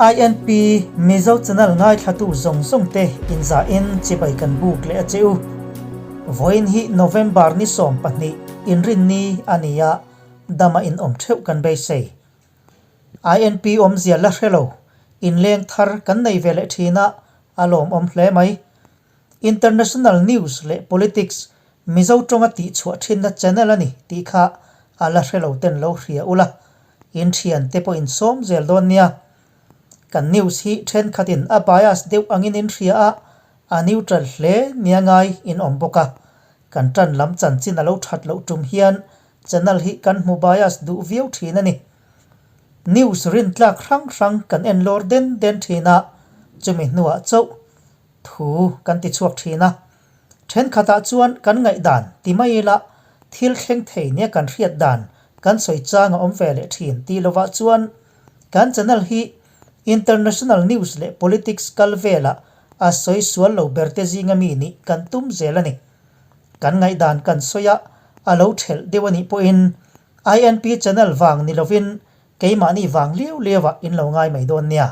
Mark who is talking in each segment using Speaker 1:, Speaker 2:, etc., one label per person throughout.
Speaker 1: INP Mizo channel ngaithlatu zawng zawng te inzahin chibai kan buk leh a che u. Vawiin hi November ni 12 inrinni a ni a, dama inawm theuh kan beisei. INP awmzia la hre lo, inleng thar kan nei ve leh thin a, a lawmawm hle mai. International news leh politics Mizo tawnga tihchhuah thinna channel a ni tih kha a la hre lo ten lo hria ula, in thian te pawh in sawm zel dawn nia. Kan news hi thenkhatin a bias deuh angin in hria a, a neutral hle nia ngai in awm bawk a. Kan tan lam chanchin a lo that loh tum hian channel hi kan hmu bias duh viau thin a ni. News rintlak hrang hrang kan en lawr den den thin a, chumi hnuah chauh thu kan ti chhuak thin a. Thenkhatah chuan kan ngaihdan ti mai ila thil thleng thei nia kan hriat dan kan sawi chang a awm ve leh thin tih lovah chuan kan channel hi international news leh politics kal velah a sawi sual lo ber te zinga mi nih kan tum zel a ni. Kan ngaihdan kan sawi a, a lo thelh deuh a nih pawhin INP channel vang ni lovin keimahni vang liau liauah in lo ngai mai dawn nia.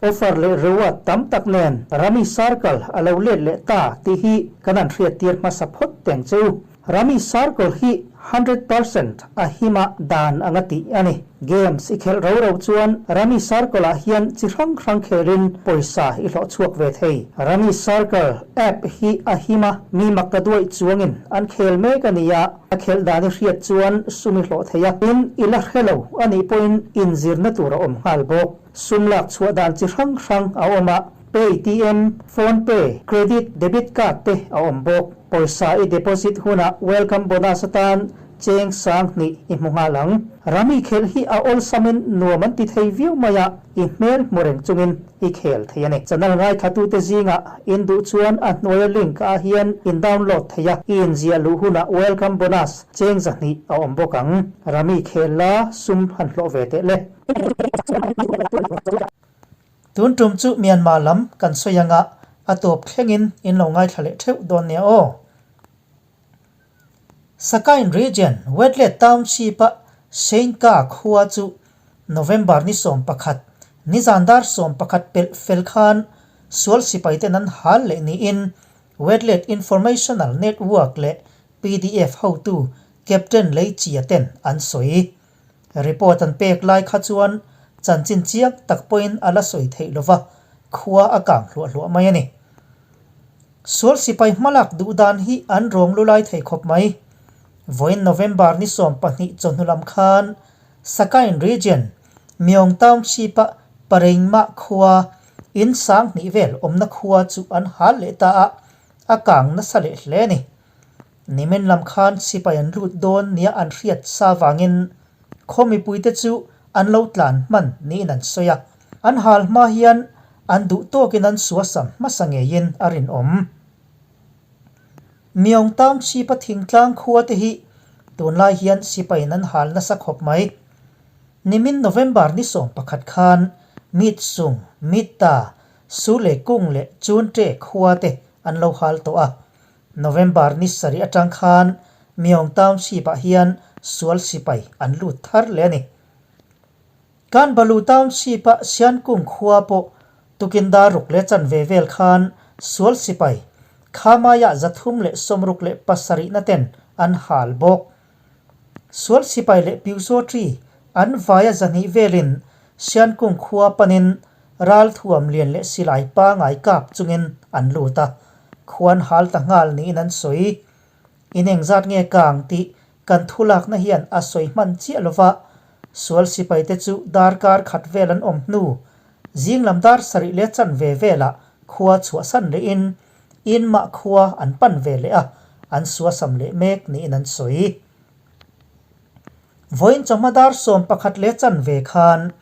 Speaker 1: Offer leh reward tam tak nen Rummy Circle a lo let leh ta tih hi kan han hriattir hmasa phawt teng che u. Rummy Circle hi 100% a hima dan anga tih a ni. Games i khelh ro ro chuan Rummy Circle ah hian chi hrang hrang khelhin pawisa i hlawh chhuak ve thei. Rummy Circle app hi a hima mi mak ta duaih chuangin an khel mek a ni a, a khelh dan i hriat chuan sum i hlawh thei a, tin i la hre lo a nih pawhin inzirna tur a awm nghal bawk. Sum lak chhuah dan chi hrang hrang a awm a, Paytm, PhonePe, Credit, Debit Card te a awm bawk. Pawisa i deposit hunah welcome bonus atan cheng 2000 i hmu nghal ang. Rami khelh hi a awlsamin nuam an ti thei viau mai a, i hmel hmu reng chungin i khel thei a ni. Channel ngaithlatute zingah in duh chuan a hnuaia link ah hian in download thei a, i inziah luh hunah welcome bonus cheng 200 a awm bawk ang. Rami khel la sum han hlawh ve teh le. Tun tum chu Myanmar lam kan sawi anga a tawp thlengin in lo ngaithla leh theuh dawn nia aw. Sakain Region Wetlet Township-a Seinka khua chu November ni 11, nizan dar 11 pelh fel khan sual sipaiten an hal leh niin Wetlet Informational Network leh PDF hotu Captain Lei Chia ten an sawi. Report an pek lai kha chuan chanchin chiang tak pawhin a la sawi theih lova, khua a kang hluah hluah mai a ni. Sual sipai hmalak duh dan hi an rawng lu lai thei khawp mai. Vawiin November ni 12 chawhnu lam khan Sakain Region, Myong Township-a Pareingmah khua in 2000 vel awmna khua chu an hal leh ta a, a kang nasa leh hle a ni. Nimin lam khan sipai an lut dawn nia an hriat sa vangin khaw mipuite chu an lo tlan hman niin an sawi a. An hal hma hian an duh tawkin an suasam hmasa ngeiin a rinawm. Myong Township-a thingtlang khua te hi tunlai hian sipaiin an hal nasa khawp mai. Nimin November ni 11 khan Mit Sung, Mit Ta, Su leh Kung leh Chun Ṭe khua te an lo hal tawh a. November ni 7 atang khan Myong Township-ah hian sual sipai an lut thar leh a ni. Kanbalu Township-a Siankung khua pawh tukin dar ruk leh chanve vel khan sual sipai Khamaiah 367 na ten an hal bawk. Sual sipai leh Pyusawṭi an vaia 200 velin Siankung khua panin ralthuam lian leh silai pangai kap chungin an lut a, khuan hal ta nghal niin an sawi. In engzat nge kang tih kan thulakna hian a sawi hman chiah lova, sual sipaite chu darkar khat vel an awm hnu, zinglam dar 7 leh chanve velah khua chhuahsan lehin inmah khua an pan ve leh a, an suasam leh mek niin an sawi. Vawiin chawhma dar 11 leh chanve khan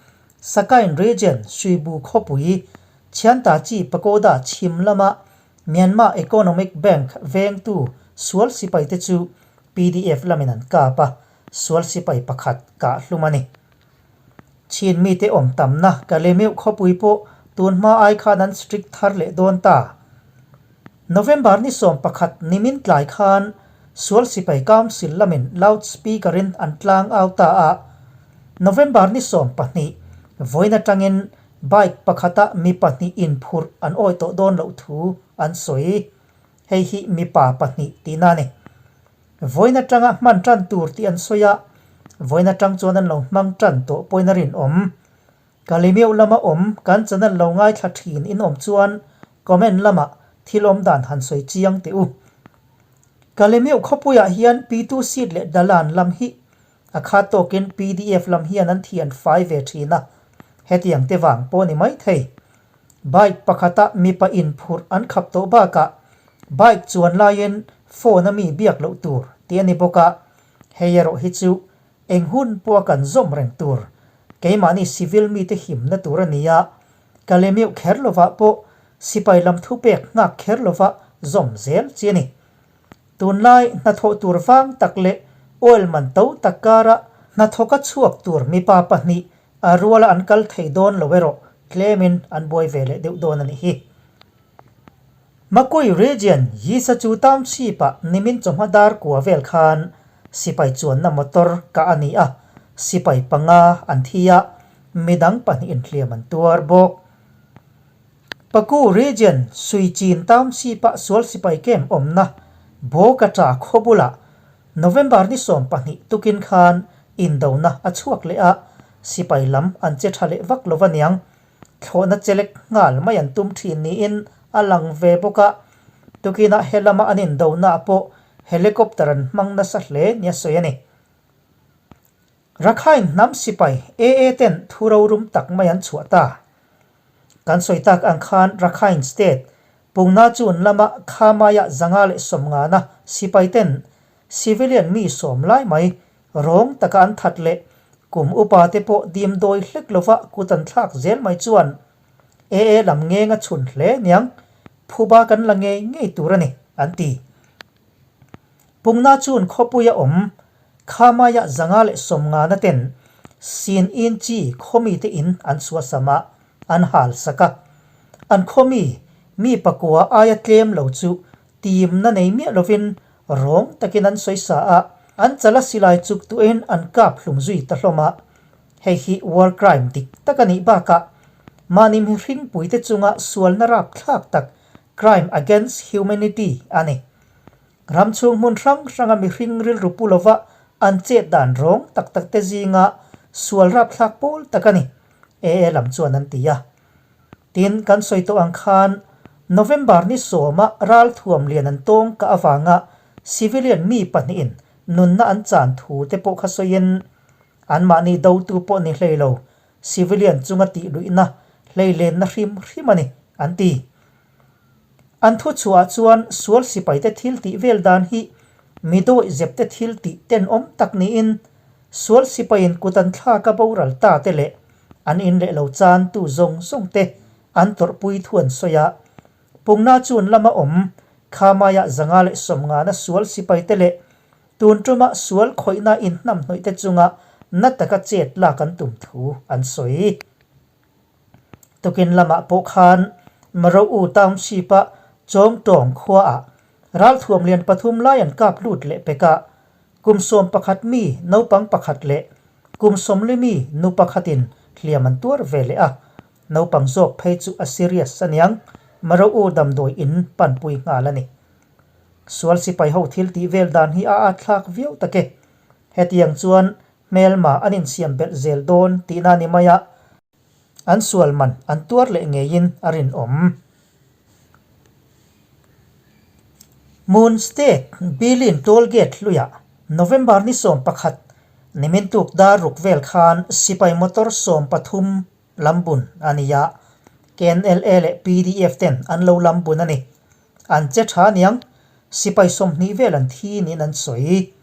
Speaker 1: Sakain Region Suibu khawpui Chhiantachi Pagoda chhim lama Myanmar Economic Bank vengtu sual sipaite chu PDF lamin an kap a, sual sipai pakhat kah hlum a ni. Chin mite awm tamna Kalemeuh khawpui pawh tun hma ai khan an strict thar leh dawn ta. November ni 11 nimin tlai khan sual sipai council lamin loudspeaker in an tlang au ta a, November ni 12 vawiin atangin Bike pakhata mi pahnih inphurh an awi tawh dawn loh thu an sawi. Hei hi mipa pahnih tihna a ni. Vawiin atanga hman tan tur tih an sawi a, vawiin atang chuan an lo hmang tan tawh pawhin a rinawm. Kalimeuh lama awm kan channel lo ngaithla thin in awm chuan comment lamah thil awm dan han sawi chiang teh u. Kalimeuh khawpuiah hian Pitu seat leh Dalan lam hi a khat tawkin pdf lam hian an thian fai ve thin a, hetiang te vang pawh ni mai thei. Bike pakhata mipa inphurh an khap tawh bakah bike chuan laiin phone a mi biak loh tur tih a ni bawk a, hei erawh hi chu Eng hun pawh a kan zawm reng tur, keimahni civil mite himna tur a ni a, ka lemeuh kher lovah pawh sipai lam thupek nghak kher lova zawm zel chi a ni. Tunlai hnathawh tur vang tak leh oil man to tak kara hnathawka chhuak tur mipa pahnih a ruala an kal thei dawn lo erawh tlemin an buai ve leh deuh dawn a nih hi. Makui Region Yisachu Township-ah nimin chawhma dar kua vel khan sipai chuanna motor kah a ni a, sipai panga an thi a, midang pahnihin hliam an tuar bawk. Paku Region Suichin Township-ah sual sipai camp awmna Bawkata khaw bulah November ni 12 tukin khan indona a chhuak leh a, sipai lam an che tha leh vak lo aniang. Thlawhna chelek nghal mai an tum thin niin a lang ve bawk a, tukinah he lama an indonaah pawh helicopter an hmang nasa hle nia sawi a ni. Rakhine hnam sipai AA ten thu rorum tak mai an chhuah ta. Kan sawi tak ang khan Rakhine State Pungna chun lama Khamaiah zanga leh sawmngana sipai ten civilian mi sawm lai mai Rawng taka an that leh kum upa te pawh dim dawi hlek lova kut an thlak zel mai chuan AA lam ngeng a chhun hle niang, phuba kan la ngei ngei tur a ni, an ti. Pungna chun khawpuia awm Khamaiah zanga leh sawmngana ten Sin In Chi khawmite in an suasam a, an hal sak a. An khawmi mi pakua aia tlem lo chu Timna nei miah lovin rawng takin an sawi sa a, an chala silai chuk tuahin an kap hlum zui ta hlawm a. Hei hi war crime dik tak a nih bakah mahni mihringpuite chunga sualna rapthlak tak, crime against humanity, a ni. Ram chhung hmun hrang hranga mihring rilru pu lova an chet dan rawng tak tak te zinga sual rapthlak pawl tak a ni, AA lam chuan an ti a. Tin, kan sawi tawh ang khan November ni sawma ralthuam lian an tawng ka avanga civilian mi pahnihin nunna an chan thu te pawh kha sawiin anmahni dotu pawh ni hlei lo civilian chunga tih luihna hleilenna hrim hrim a ni, an ti. An thuchhuah chuan sual sipaite thil tih vel dan hi mi dawih zepte thil tih tenawm tak niin sual sipaiin kut an thlak a boral ta te leh An in leh lo chan tu zawng zawng te an tawrhpui thu an sawi a. Pungna chun lama awm Khamaiah zanga leh sawmngana sual sipai te leh tun tuma sual khawihna inhnamhnawih te chunga na taka chet lak an tum thu an sawi. Tukin lamah pawh khan Maro-u Township-a Chawngtawng khuaah ralthuam lian pathum lai an kap lut leh pek a, Kum 11 mi naupang pakhat leh kum 40 mi nu pakhatin hliam an tuar ve leh a, naupang zawk phei chu a serious aniang, Maro-u damdawi in panpui nghal a ni. Sual sipai ho thil tih vel dan hi a atthlak viau tak e. Hetiang chuan hmelma an insiam belh zel dawn tihna ni mai a. An sual man an tuar leh ngeiin a rinawm. Moon State Bilin Toll Gate hluiah November ni 11 nimin tuk dar ruk vel khan sipai motor 13 lam bun a ni a, KNLA leh PDF ten an lo lam bun a ni. An che tha aniang, sipai 20 vel an thi niin an sawi.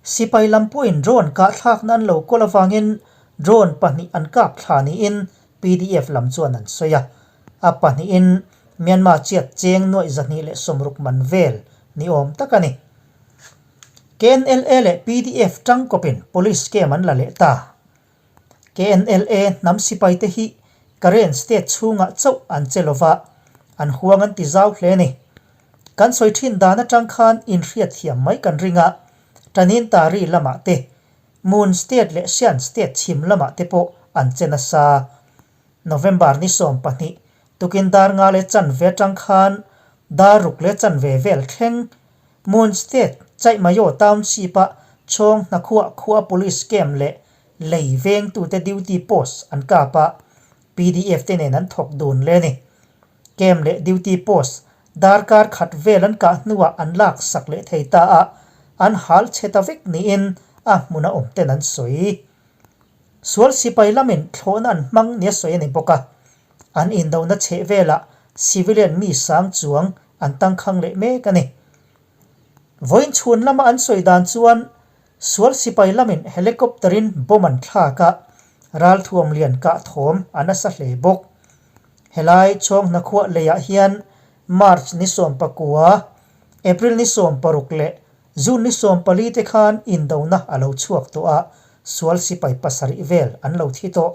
Speaker 1: Sipai lam pawhin drone kahthlakna an lo kawl avangin drone pahnih an kap thla niin PDF lam chuan an sawi a. A pahnihin Myanmar chiat cheng nuaih 260 man vel ni awm tak a ni. KNLA leh PDF tangkawpin police camp an la leh ta. KNLA hnam sipaite hi Karen state chhungah chauh an che lova, an huang an ti zau hle a ni. Kan sawi thin dan atang khan inhriatthiam mai kan ring a, Tanin Tari lamah te, Moon state leh Shan state chhim lamah te pawh an che nasa. November ni 12, tukin dar nga leh chanve atang khan dar ruk leh chanve vel thleng Mon State Chaihmayo Township-a Chawng Hnakhuah khua Police Camp leh lei vengtute duty post an kap a, pdf te nen an thawk dun leh a ni. Camp leh duty post darkar khat vel an kah hnuah an lak sak leh thei ta a, an hal chhe ta vek niin a hmuna awm ten an sawi. Sual sipai lamin thlawhna an hmang nia sawi a ni bawk a, an indona chheh velah civilian mi sang chuang an tangkhang leh mek a ni. Vawiin chhun lama an sawi dan chuan sual sipai lamin helicopter in bomb an thlak a, ralthuam lian kah thawm a nasa hle bawk. Helai Chawnghnakhuah leiah hian March ni 19, April ni 16 leh June ni 14 te khan indona a lo chhuak tawh a, sual sipai pasarih vel an lo thi tawh.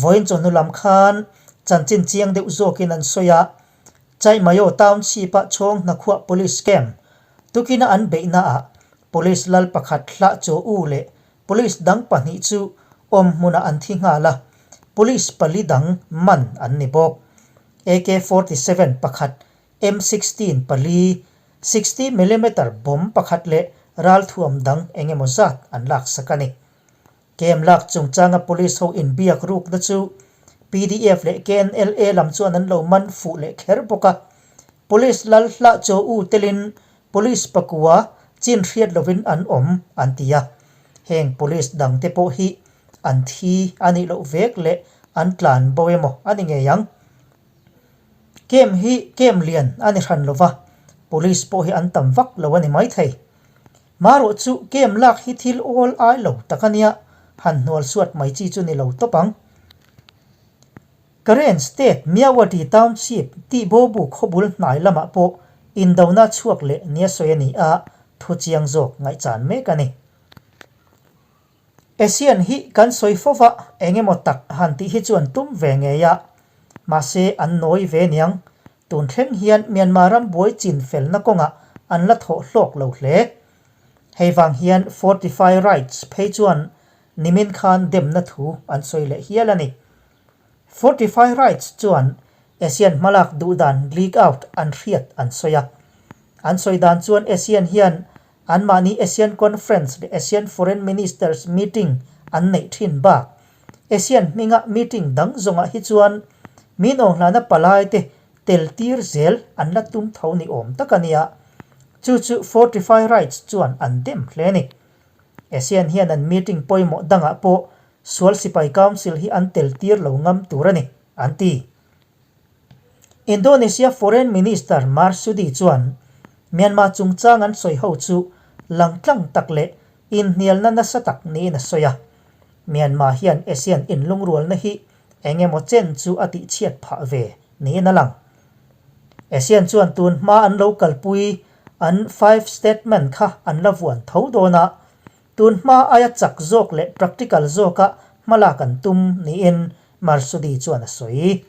Speaker 1: Vawiin chawhnu lam khan chanchin chiang deuh zawkin an sawi a, Chaihmayo Township-a Chawnghnakhuah Police Camp tukina an beihnaah Police lal pakhat Hlah Chaw U leh Police dang pahnih chu awm hmunah an thi nghal a, Police pali dang man an ni bawk. AK 47 pakhat, M 16 pali, 60 millimeter bomb pakhat leh ralthuam dang eng emaw zat an laksak a ni. Kem lak chungchanga police ho inbiak rukna chu pdf leh KNLA lam chuan an lo man fuh leh kher bawk a. Police lal hlah chaw u telin police pakua chin hriat lovin an awm an ti a. Heng police dangte pawh hi an thi a nih loh vek leh an tlan bo emaw a ni ngei ang. Kem hi kem lian a ni hran lova, police pawh hi an tam vak lo a ni maithei. Marawh chu kem lak hi thil awl ai lo tak a nia, han hnual suat mai chi chu ni lo tawp ang. Karen State Myawaddy Township tih Bobu khawbul hnai lamah pawh indona chhuak leh nia sawi a ni a, thu chiang zawk ngaihchan mek a ni. Asian hi kan sawi fo va, eng emaw tak han tih hi chu an tum ve ngei a, mahse an nawi ve niang. Tun thleng hian Myanmar ram buai chin felna kawngah an la thawh hlawk lo hle. Hei vang hian Fortify Rights phei chuan nimin khan demna thu an sawi leh hial a ni. Fortify Rights chuan Asian hmalak duh dan leak out an hriat an sawi a. An sawi dan chuan Asian hian Anmahni ASEAN Conference leh ASEAN Foreign Ministers Meeting an neih thin bak. ASEAN hminga meeting dang zawngah hi chuan min awnghlana palaite tel tir zel an la tum tho ni awm tak a nia. Chu chu Fortify Rights chuan an dem hle a ni. ASEAN hian an meeting pawimawh dangah pawh Sual Sipai Council hi an tel tir lo ngam tur a ni, an ti. Indonesia Foreign Minister Marsudi chuan Myanmar chungchang an sawi ho chu langtlang tak leh inhnialna nasa tak niin a sawi a. Myanmar hian ASEAN inlungrualna hi eng emaw chen chu a tihchhiat phah ve niin a lang. ASEAN chuan tun hma an lo kalpui an Five Statement kha an la vuan tho dawn a, tun hma aia chak zawk leh practical zawka hmalak an tum niin Marsudi chuan a sawi.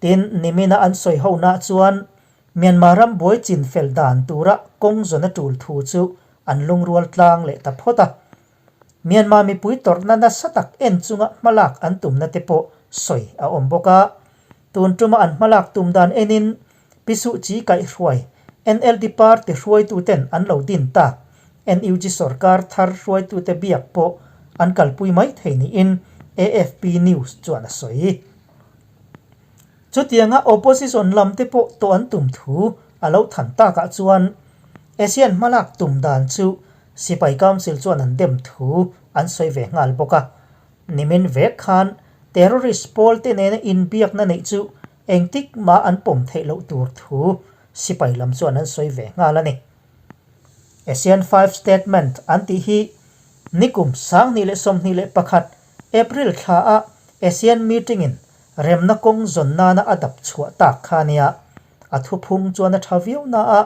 Speaker 1: Tin, nimina an sawi honaah chuan Myanmar ram buai chin fel dan tura kawng zawn a tul thu chu an lungrual tlang leh ta phawt a. Myanmar mipui tawrhna nasa tak en chunga hmalak an tumna te pawh sawi a awm bawk a. Tun tuma an hmalak tum dan enin Pi Suh Kyi kaihhruai NLD party hruaituten an lo din tak NUG sorkar thar hruaitute biak pawh an kalpui mai thei niin AFP News chuan a sawi. Chutianga opposition lam te pawh tawh an tum thu a lo than takah chuan ASEAN hmalak tum dan chu Sipai Council chuan an dem thu an sawi ve nghal bawk a. Nimin vek khan terrorist pawl te nena inbiakna neih chu engtik mah an pawm theih loh tur thu sipai lam chuan an sawi ve nghal a ni. ASEAN Five Statement an tih hi nikum 2021 April thla a ASEAN meeting in remna kawng zawn nana a dap chhuah tak kha a nia. A thuphung chuan a tha viau na a,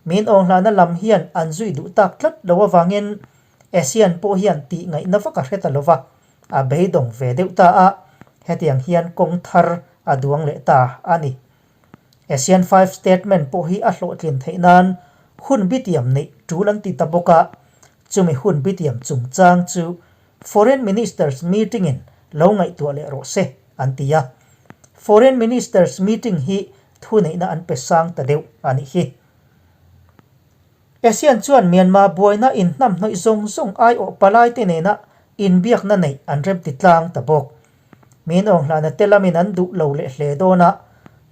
Speaker 1: min awnghlana lam hian an zui duh tak tlat lo avangin ASEAN pawh hian tih ngaihna vak a hre ta lova, a beidawng ve deuh ta a, hetiang hian kawng thar a duang leh ta a ni. ASEAN Five Statement pawh hi a hlawhtlin theih nan hun bitiam neih tul an ti ta bawk a, chumi hun bitiam chungchang chu Foreign Ministers Meeting in lo ngaihtuah leh rawh se, an ti a. Foreign Ministers meeting hi thuneihna an pe sang ta deuh a nih hi. ASEAN chuan Myanmar buaina inhnamhnawih zawng zawng aiawh palaite nena inbiakna neih an remti tlang ta bawk. Min awnghlana te lamin an duh lo leh hle dawn a,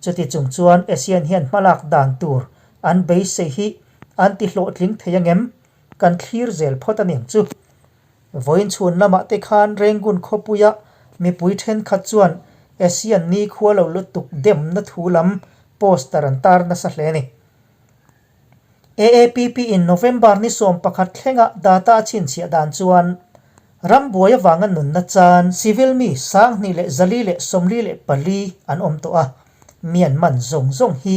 Speaker 1: chuti chung chuan ASEAN hian hmalak dan tur an beisei hi an ti hlawhtling thei angem? Kan thlir zel phawt a niang chu. Vawiin chhun lamah te khan Rangoon khawpuia mipui thenkhat chuan ASEAN nikhua lo lutuk demna thu lam poster an tar nasa hle a ni. AAPP in November ni 11 thlenga data a chhinchhiah dan chuan rambuai avanga nunna chan civil mi 2144 an awm tawh a, Myanmar zawng zawng hi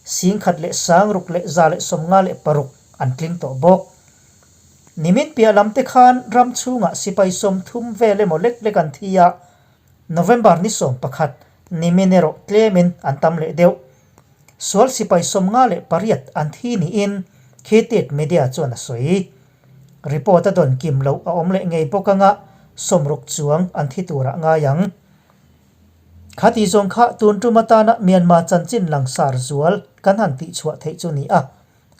Speaker 1: 16,156 an tling tawh bawk. Nimin piah lam te khan ram chhungah sipai 30 vel emaw lek lek an thi a, November ni 11 nimin erawh tlemin an tam leh deuh. Sual sipai 58 an thi niin Khitit media chuan a sawi. Report a dawn kim loh a awm leh ngei bawk anga 60 chuang an thi turah ngai ang. Khati zawng kha tun tum atana Myanmar chanchin langsar zual kan han tihchhuah theih chu ni a,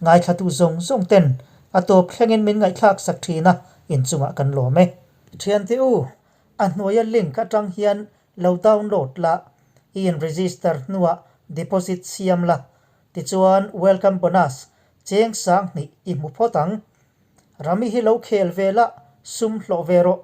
Speaker 1: ngaithlatu zawng zawng ten a tawp thlengin min ngaihthlak sak thin a, inchungah kan lawm e. Thiante u, a hnuaia link atang hian Lo download la, i in register hnuah deposit siam la, tichuan welcome bonus cheng 2000 i hmu phawt ang. Rami hi lo khel ve la, sum hlawh ve rawh.